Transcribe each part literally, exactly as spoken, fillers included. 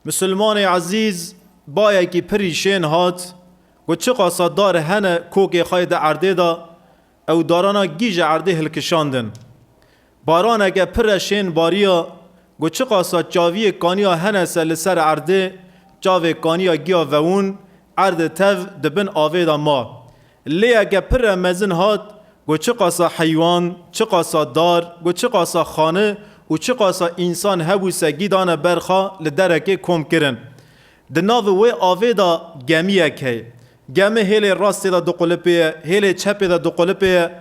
Misilmanê ezîz, bayekî pirî şên hat, got, çiqasa dar hene kokê xwe yê di erdê de, ew darana gî ji erdê hilkişandin. Baraneke pir e şên bariya, got, çiqasa çaviyê kaniya hene se li ser erdê, çavê kaniya giya vewûn, erdê tev di bin avê de ma. Lêyeke pir e mezin hat, got, çiqasa heywan, çiqasa dar, got, çiqasa xane û çiqasa însan hebû se gî dane ber xwe li derekê kom kirin. Di nav wê avê de gemiyek heye. Gemi hêlê rastê de diqulipê ye, hêlê çepê de diqulipê ye.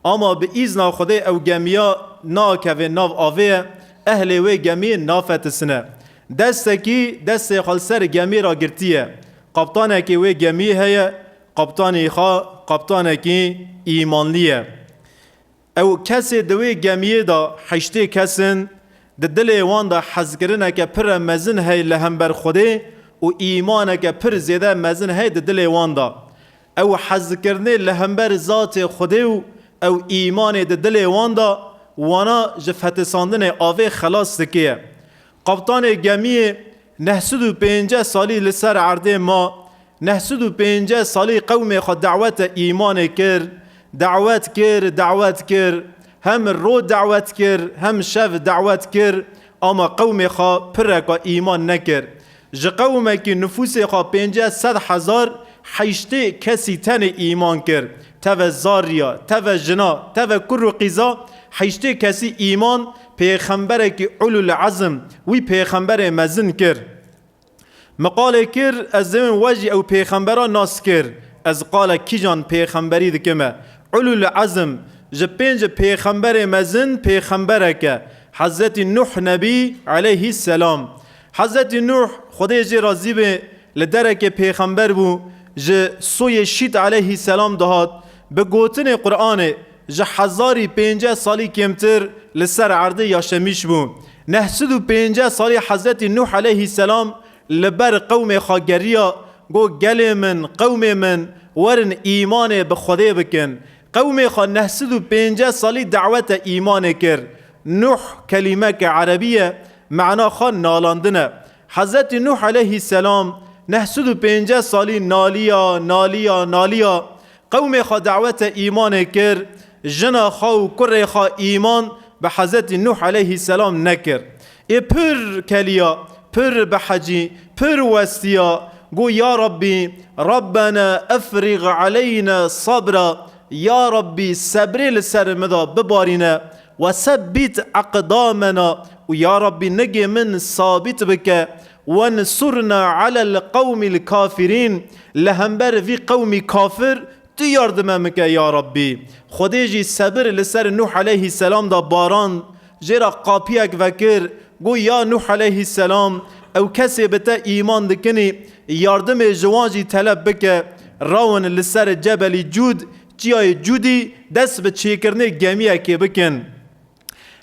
Ama bi îzna Xwedê ew gemiya nakeve nav avê ye, ehlê wê gemiyê nafetisine. Destekî destê xwe li ser gemiyê re girtiye. Qaptanekî wê gemiyê heye, qaptanê xwe qaptanekî îmanlî ye. Ew kesê di wê gemiyê de heştê kes in, di dilê wan de hezkirineke pir e mezin hey li hember Xwedê û îmaneke pir zêde mezin hey di dilê wan de. Ew hezkirinê li hember zatê Xwedê û ew îmanê di dilê wan de, wana ji fetisandinê avê xelas dike. Qaptanê gemiyê neh sed û pêncî salî li ser erdê ma, neh sed û pêncî salî qewmê xwe dawete îmanê kir, dawet kir, dawet kir, hem ro dawet kir, hem şev dawet kir, ama qewmê xwe pireka îman nekir. Ji qewmekî nifûsê xwe pêncî sed hezar, heştê kesî tenê îman kir. Teve zariya, teve jina, teve kur û qîza, heştê kesî îman pêxemberekî ulul ezm, wî pêxemberê mezin kir. Min qalê kir, ez ê win we jî ew pêxembera nas kir. Ez qala kîjan pêxemberî dikime? Ulul ezm, ji pênc pêxemberê mezin pêxemberek e. Hezretî Nuh Nebî aleyhî selam. Hezretî Nuh, Xwedê jê razî be, li derekê pêxember bû, ji soyê Şît aleyhî selam dihat, bi gotinê Qur'anê, ji hezarî pêncî salî kêmtir li ser erdê yaşemîş bû. Neh sed û pêncî salî Hezretî Nuh aleyhî selam li ber qewmê xwe geriya, got, gelê min, qewmê min, werin îmanê bi Xwedê bikin. Qewmê xwe neh sed û pêncî salî dawete îmanê kir. Nuh kelîmeke erebî ye, mena xwe nalandin e. Hezretî Nuh aleyhî selam neh sed û pêncî salî naliya, naliya, naliya. Qewmê xwe dawete îmanê kir, jina xwe û kurê xwe îman bi Hezretî Nuh aleyhî selam nekir. Ê pir keliya, pir behecî, pir westiya, got, ya Rabbî, Rabbena efrîg aleyna sabra, ya Rabbî, sebrê li ser min de bibarîne, we sebbît eqdamena, û ya Rabbî, nigê min sabît bike, wensurna alel qewmîl kafirîn, li hember vî qewmî kafir, tu yardime min ke, ya Rabbî. Xwedê jî sebir li ser Nuh aleyhî selam da baran, jê re qapiyek vekir, got, ya Nuh aleyhî selam, ew kesê bi te îman dikinî, yardimê ji wan jî teleb bike, rawin li ser Cebelî Cûd, çiyayê Cûdî, dest bi çêkirinê gemiyekê bikin.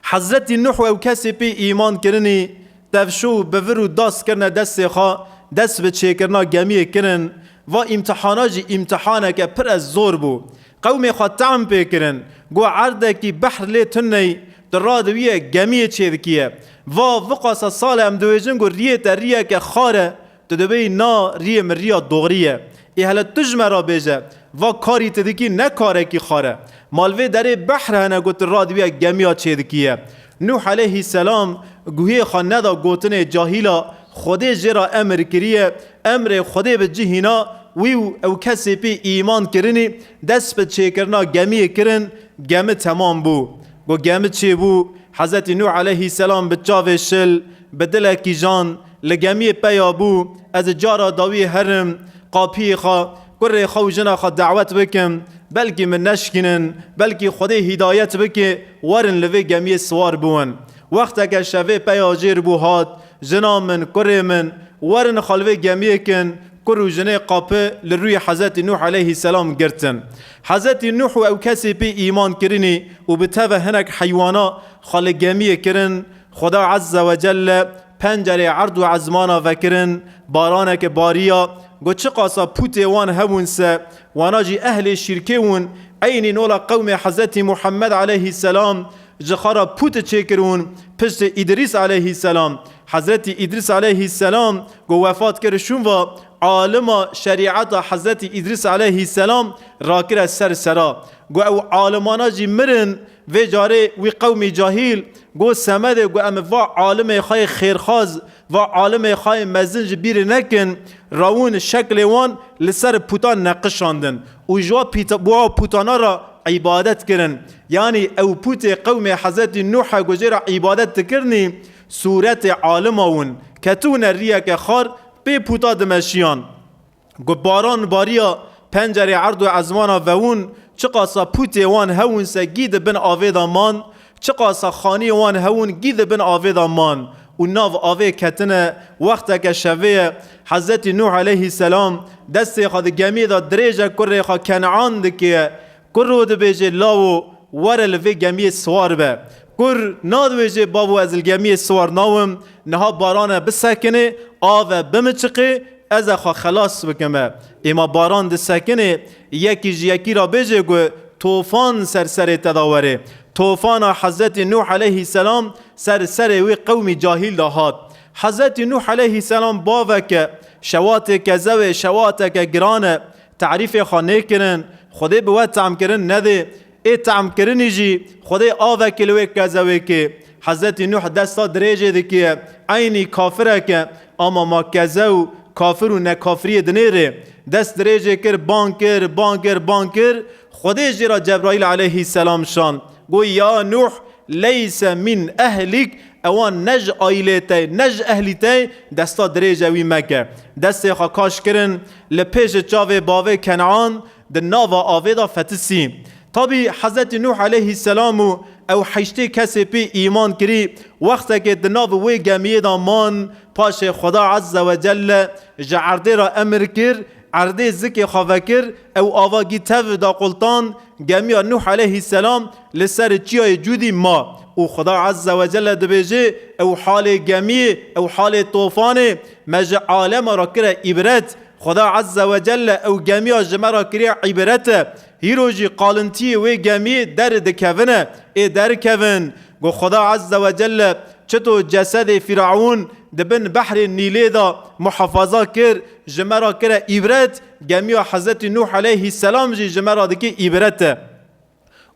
Hezretî Nuh û ew kesê pê îman kirinî, tevşo û bi vir û das kirine destê xwe, dest bi çêkirina gemiyê kirin. Va îmtihana jî îmtihaneke pir ez zor bû. Qewmê xwe tehm pê kirin. Got, erdekî behr lê tuney, tu radiwiye gemiyê çêdikiye. Va viqasa sal e em diwêjin, got, riyê te riyeke xar e. Tu dibêyî na riyê min riya doğrî ye. Ê hele tu ji me re bêje, va karî tu dikî ne karekî xar e. Ma li vê derê behr hene, got, tu radiwiya gemiya çêdikî ye. Nuh aleyhî selam guhê xwe neda gotinê cahîla, Xwedê jê re emir kiriye, emrê Xwedê bi cih hîna, wî û ew kesê pê îman kirinî, dest bi çêkirina gemiyê kirin, gemi temam bû. Got, gemi çêbû, Hezretî Nuh aleyhî selam bi çavê şil, bi dilekî jan, li gemiyê peya bû, ez ê cara dawiyê herim, qapiyê xwe, kurê xwe û jina xwe dawet bikim, belkî min neşkînin, belkî Xwedê hîdayet bike, werin li vê gemiyê siwar biwin. Wexteke şevê peya jêr bû hat, jina min, kurê min, werin xwe li vê gemiyê kin, kur û jinê qapi li rûyê Hezretî Nuh aleyhî selam girtin. Hezretî Nuh û ew kesê pê îman kirinî û bi teve hinek heywana xwe li gemiyê kirin, Xuda Azze ve Celle pencerê erd û ezmana vekirin, baraneke bariya, got, çiqasa pûtê wan hebûn se, wana jî ehlê şîrkê wûn, eynî nola qewmê Hezretî Muhammed aleyhî selam ji xwe re pût çêkirûn, piştê Îdrîs aleyhî selam, Hezretî Îdris aleyhîsselam ku wefat kir şûn va alima şerîeta Hezretî Îdris aleyhîsselam rakire ser sera. Ku ew alimana jî mirin, vê carê wî qewmî cahîl, ku semedê ku em va alimê xwe yê xêrxwaz, va alimê xwe yê mezin ji bîrê nekin, rawûn şeklê wan li ser pûtan neqişandin û ji wa pîta-, bi wa pûtana re îbadet kirin. Yanî ew pûtê qewmê Hezretî Nûh e ku jê re îbadet dikirinî, sûretê alima win, ketûne riyeke xar, pê pûta dimeşiyan. Ku baran bariya, pencerê erd û ezmana vewûn, çiqasa pûtê wan hewûn se gî di bin avê de man, çiqasa xaniyê wan hewûn gî di bin avê de man û nav avê ketine. Wexteke şevê ye, Hezretî Nûh aleyhîsselam destê xwe di gemiyê de dirêje kurê xwe Kenan dike. Kuro dibêje, lawo, were li vê gemiyê siwar be. Kur nadibêje, bavo, ez li gemiyê siwar nawim, niha barane bisekine, ave bimiçiqe, ez ê xwe xelas bikime. Êma baran disekine, yekî ji yekî re bêje ku tofan ser serê te de were. Tofana Hezretî Nûh aleyhîsselam ser serê wî qewmî cahîl de hat. Hezretî Nûh aleyhîsselam baveke, şewatê kezewê, şewateke giran e, tarîfê xwe nêkirin, Xwedê bi we tam kirin nedê. Ê tam kirinî jî Xwedê avekê li wê kezewê kê. Hezretî Nûh desta dirêjê dikiye, eynî kafireke, ama ma kezew, kafir û nekafiriyê dinêrê. Dest dirêjê kir, ban kir, ban kir, ban kir. Xwedê jê re Cebraîl aleyhîsselam şand. Got, ya Nûh, leyse min ehlîk, ewan ne ji aîlê te, ne ji ehlî te, desta dirêje wî meke. Destê xwe kaş kirin, li pêşê çavê bavê Kenan, di nava avê de fetisî. Tabî Hezretî Nûh aleyhîsselam û ew heştê kesê pê îman kirî, wextekê di nav wê gemiyê de man, paşê Xweda Azze ve Celle ji erdê re emir kir, erdê zikê xwe vekir, ew ava gî tev daqulitan, gemiya Nûh aleyhîsselam li ser çiyayê Cûdî ma. Û Xweda Azze ve Celle dibêje, ew halê gemiyê, ew halê tofanê me ji alema re kire îbret. Xweda Azze ve Celle ew gemiya ji me re kiriye îbret e. Hîro jî qalintiyê wê gemiyê der dikevine, ê derkevin. Got Xweda Azze ve Celle çito cesedê Fîraûn di bin behrê Nîlê de muhafaza kir, ji me re kire îbret, gemiya Hezretî Nûh aleyhîsselam jî ji me re dike îbret e.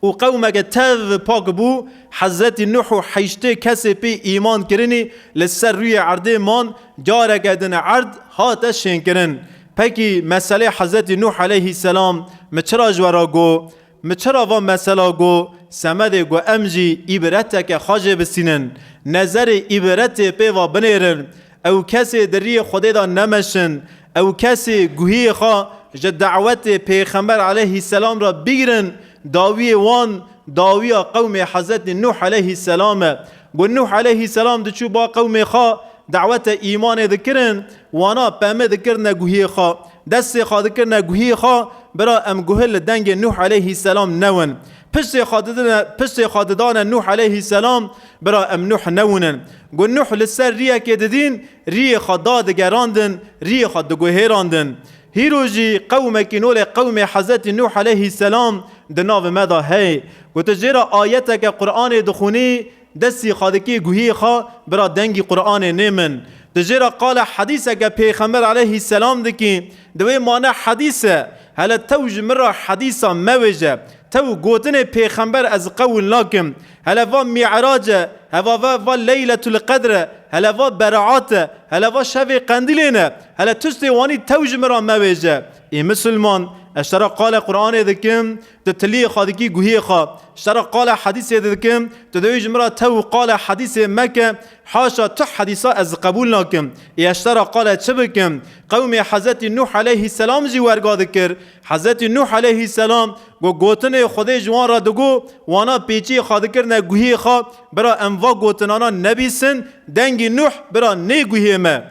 Û qewmeke tev pak bû, Hezretî Nuh û heştê kesê pê îman kirinî li ser rûyê erdê man, careke din erd hate şênkirin. Pekî meselê Hezretî Nuh aleyhîsselam min çira ji we re got? Min çira va mesela got? Semedê got em jî îbreteke xwe jê bistînin. Nezerê îbretê pê va binêrin. Ew kesê di riyê Xwedê de nemeşin, ew kesê guhiyê xwe ji dawetê Pêxember aleyhîsselam re bigrin, dawiyê wan dawiya qewmê Hezretî Nuh aleyhîsselam e. Got Nuh aleyhîsselam diçû ba qewmê xwe dawete îmanê dikirin, wana pemê dikirine guhiyê xwe, destê xwe dikirine guhiyê xwe, bira em guhê li dengê Nuh aleyhîsselam newin. Piştê xwe didine, piştê xwe didane Nuh aleyhîsselam, bira em Nuh newinin. Got Nuh li ser riyekê didîn, riyê xwe dadigerandin, riyê xwe diguhêrandin. Hîro jî qewmekî nolê qewmê Hezretî Nuh aleyhîsselam di nav me de heye. Got tu jê re ayeteke Qur'anê dixwînî, destî xwe dikî guhiyê xwe, bira dengî Qur'anê nêmin. Tu jê re qala hedîseke Pêxember aleyhîsselam dikî, di wê mane hedîs e, hele tew ji min re hedîsa mewêje. Tew gotinê Pêxember ez qewil nakim. Hele va Mî'rac e, heva va, va Leyletul Qedr e, hele va Beraat e, hele va şevê qendîlê ne. Hele tiştê wanî tew ji min re mewêje. Ê misilman, ez ji te re qala Qur'anê dikim, tu tiliyê xwe dikî guhiyê xwe. Ji te re qala hedîsê dikim, tu dibêjî ji min re tew qala hedîsê meke, haşa tu hedîsa ez qebûl nakim. Ê ez ji te re qala çi bikim? Qewmê Hezretî Nuh aleyhîsselam jî werga dikir. Hezretî Nuh aleyhîsselam got gotinê Xwedê ji wan re digot, wana pêçiyê xwe dikirine guhiyê xwe, bira em va gotinana nebîsin, dengî Nuh bira nê guhiyê me.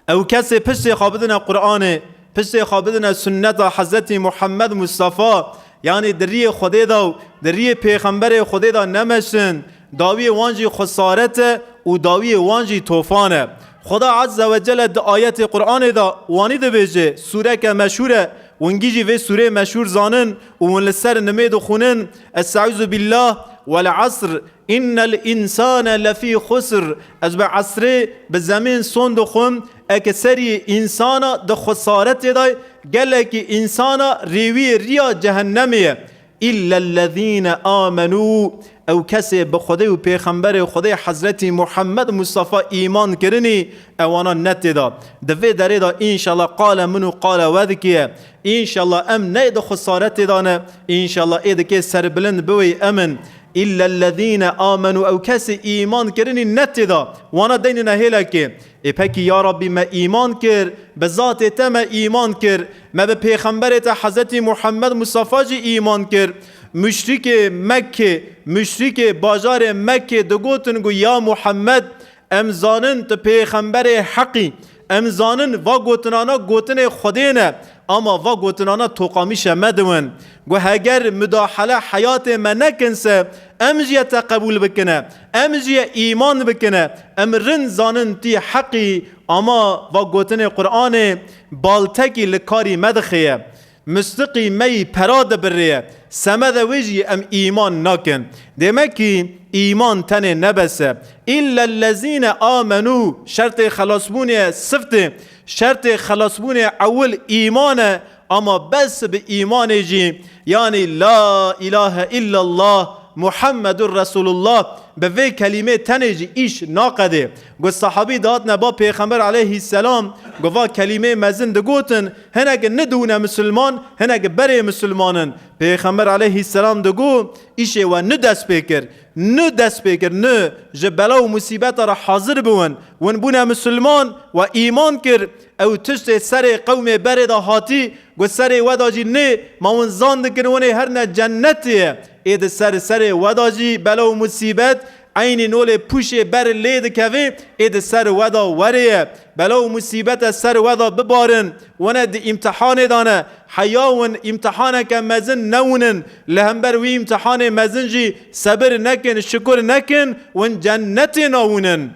Ew kesê piştê xwe bidine Qur'anê, piştê xwe bidine sunneta Hezretî Muhammed Mustafa, yanî di riyê Xwedê de û di riyê Pêxemberê Xwedê de nemeşin, dawiyê wan jî xusaret e û dawiyê wan jî tofan e. Xweda Azze ve Celle di ayetê Qur'anê de wanî dibêje, sûreke meşhûr e, wingî jî vê sûrê meşhûr zanin û win li ser nimê dixwînin, Estaizu billah, Wal asr, innel insane lefî xusr. Ez bi esrê, bi zemên son dixwim, eke serî însana di xesaretê de, gelekî însana rêwiyê riya cehennemê ye. Îllellezîne amenû, ew kesê bi Xwedê û Pêxemberê Xwedê Hezretî Muhammed Mustafa îman kirinî, ewana ne tê de. Di vê derê de înşallah qala min û qala we dike. Înşallah em ne di xesaretê de ne, înşallah ê dike serbilind biwê em in. Îllellezîne amenû, ew kesê îman kirinî ne tê de. Wana deynine hêlekê. Ê pekî ya Rabbî me îman kir, bi zatê te me îman kir, me bi Pêxemberê te Hezretî Muhammed Mustafa jî îman kir. Muşrikê Mekkê, muşrikê bajarê Mekkê digotin ku ya Muhammed, em zanin tu pêxemberê heqî, em zanin va gotinana gotinê Xwedê ne, ama va gotinana toqamîşe me diwin. Gu heger mudahale heyatê me nekin se, em jî ye te qebûl bikine, em jî ye îman bikine, em rind zanin tî heqî, ama va gotinê Qur'anê baltekî li karî me dixeye. Mistiqî me yî pera dibirêye. Semede wê jî em îman nakin. Demek kî îman tenê ne bes e. Îllellezîne amenû, şertê xelasbûnê siftê, şertê xelasbûnê ewil îman e, ama bes bi îmanê jî, yanî la îlahe îllallah Muhammedur Resulullah, bi vê kelîmê tenê jî îş naqedê. Got sahabî dihatine ba Pêxember aleyhisselam, got va kelîmê mezin digotin, hinek nidûne misilman, hinek berê misilman in. Pêxember aleyhisselam digo, îşê we ni dest pê kir, ni dest pê kir, ni ji bela û musîbeta re hazir biwin. Win bûne misilman, we îman kir, ew tiştê serê qewmê berê de hatî, got serê we de jî nê, ma win zan dikin winê herine cennetê ye. Ê di ser serê we de jî bela û musîbet, eynî nolê pûşê ber lê dikevê, ê di ser we de werê ye. Bela û musîbete ser we de bibarin, wene di îmtihanê de ne, heya win îmtihaneke mezin newinin, li hember wî îmtihanê mezin jî sebir nekin, şukur nekin, win cennetê nawinin.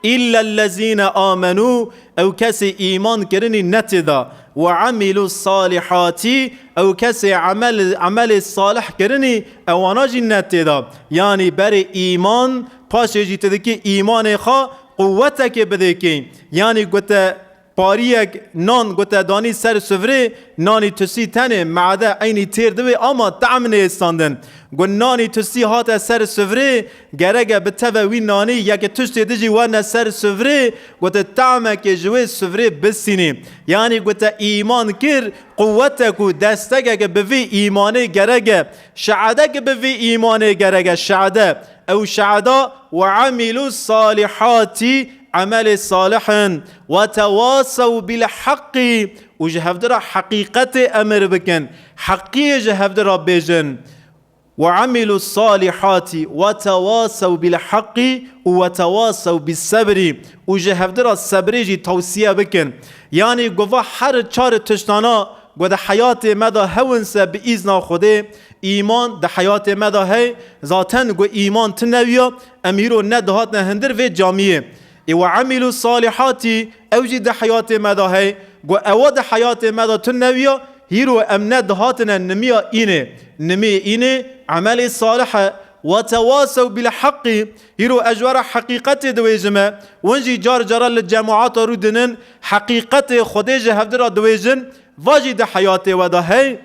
Îllellezîne amenû, ew kesê îman kirinî ne tê de. Ve amîlus salihati, ew kesê emel, emelê salih kirinî, ewana jî ne tê de. Yanî berê îman, paşê jî tu dikî îmanê xwe quwetekê bidêkî. Yanî gote pariyek nan gote danî ser sufrê, nanî tusî tenê, made eynî têr diwê ama tehm nêhêstandin. Got nanî tusî hate ser sufrê, gereke bi teve wî nanî yeke tiştê dijî werne ser sufrê, gote tahmekê ji wê sufrê bistînî. Yanî gote îman kir, quwetek û destekeke bi vî îmanê gereke, şehadeke bi vî îmanê gereke, şehade. Ew şehada ve amîlu salihati, emelê salih in. Ve tewasew bil haqqî, û ji hevdira heqîqetê emir bikin. Heqiyê ji hevdira bêjin. Ve amîlu salihati ve tewasew bil haqqî û ve tewasew bis sebrî, û ji hevdira sebrê jî tewsiye bikin. Yanî gova her çar tiştana go di heyatê me de hewin se bi îzna Xwedê, îman di heyatê me de hey, zaten go îman tune wiya, em hîro nedihatine hindir vê camiyê. Ê ve amîlu salihati, ew jî di heyatê me de hey, go ewa di heyatê me de tune wiya, hîro em ne dihatine nimiya înê. Nimiyê înê emelê salih e. Ve tewasew bil haqqî, hîro ez ji we re heqîqetê diwêjime. Win jî car cara li cemaata rû dinin, heqîqetê Xwedê ji hevdira diwêjin, va jî di heyatê we de hey.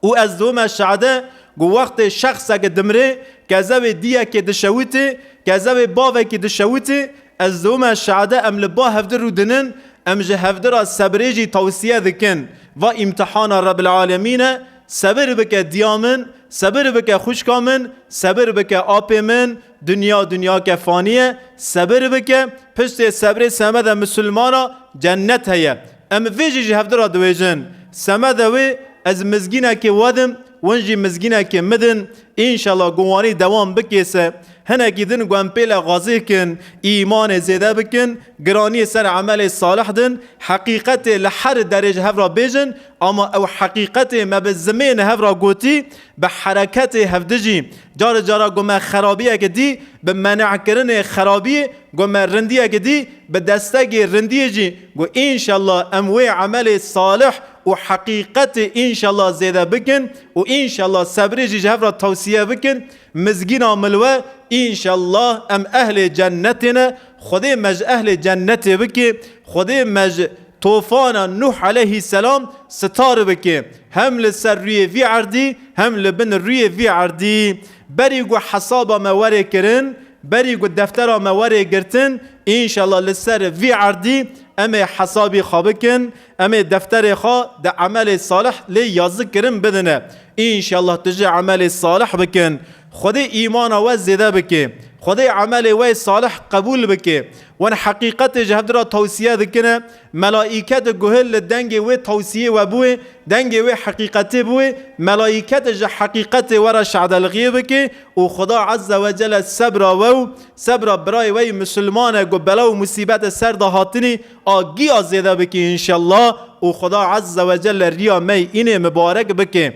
Û ez dome şade, ku wextê şexseke dimrê, kezewê diyekê dişewitê, kezewê bavekî dişewitê, ez dome şade em li ba hevdir rûdinin, em ji hevdira sebrê jî tewsiye dikin. Va îmtihana Rebbil Alemîn e, sebir bike diya min, sebir bike xwişka min, sebir bike apê min, dinya dinyake fanî ye, sebir bike, piştê sebrê semede misilmana cennet heye. Em vê jî ji hevdira diwêjin. Semede wê ez mizgînekê wedim, win jî mizgînekê midin. Înşallah guwanî dewam bikê se. Hinekî din ku em pê le xwazê kin, îmanê zêde bikin, giraniyê ser emelê salih din, heqîqetê li her derê ji hev re bêjin, ama ew heqîqetê me bi zimên hev re gotî, bi hereketê hevdijî. Carê cara ku me xerabiyeke dî, bi men'kirinê xerabiyê, ku me rindiyeke dî, bi destegê rindiyê jî, ku înşallah em wê emelê salih û heqîqetê înşallah zêde bikin û înşallah sebrê jî ji hev re tewsiye bikin. Mizgîna milwe înşallah em ehlê cennetê ne. Xwedê me ji ehlê cennetê bike. Xwedê me ji tofana Nuh aleyhisselam sitar bike. Hem li ser rûyê vî erdî hem li bin rûyê vî erdî. Berî ku hesaba me were kirin, berî ku deftera me were girtin, înşallah li ser vî erdî em ê hesabî xwe bikin, em ê defterê xwe di emelê salih lê yazî kirin bidine. Înşallah tu jî emelê salih bikin. Xwedê îmana we zêde bike. Xwedê emelê we salih qebûl bike. Wan heqîqetê ji hev re tewsiye dikine. Melaîket guhil li dengê wê tewsiyê we bûye, dengê wê heqîqetê bûye, melaîket ji heqîqetê we re şadelxiyê bike û Xuda Azze ve Celle sebra we û sebra birayê we yî misilmane ku bela û musîbete ser de hatinî a giya zêde bike înşallah û Xuda Azze ve Celle riya me yî înê mibarek bike.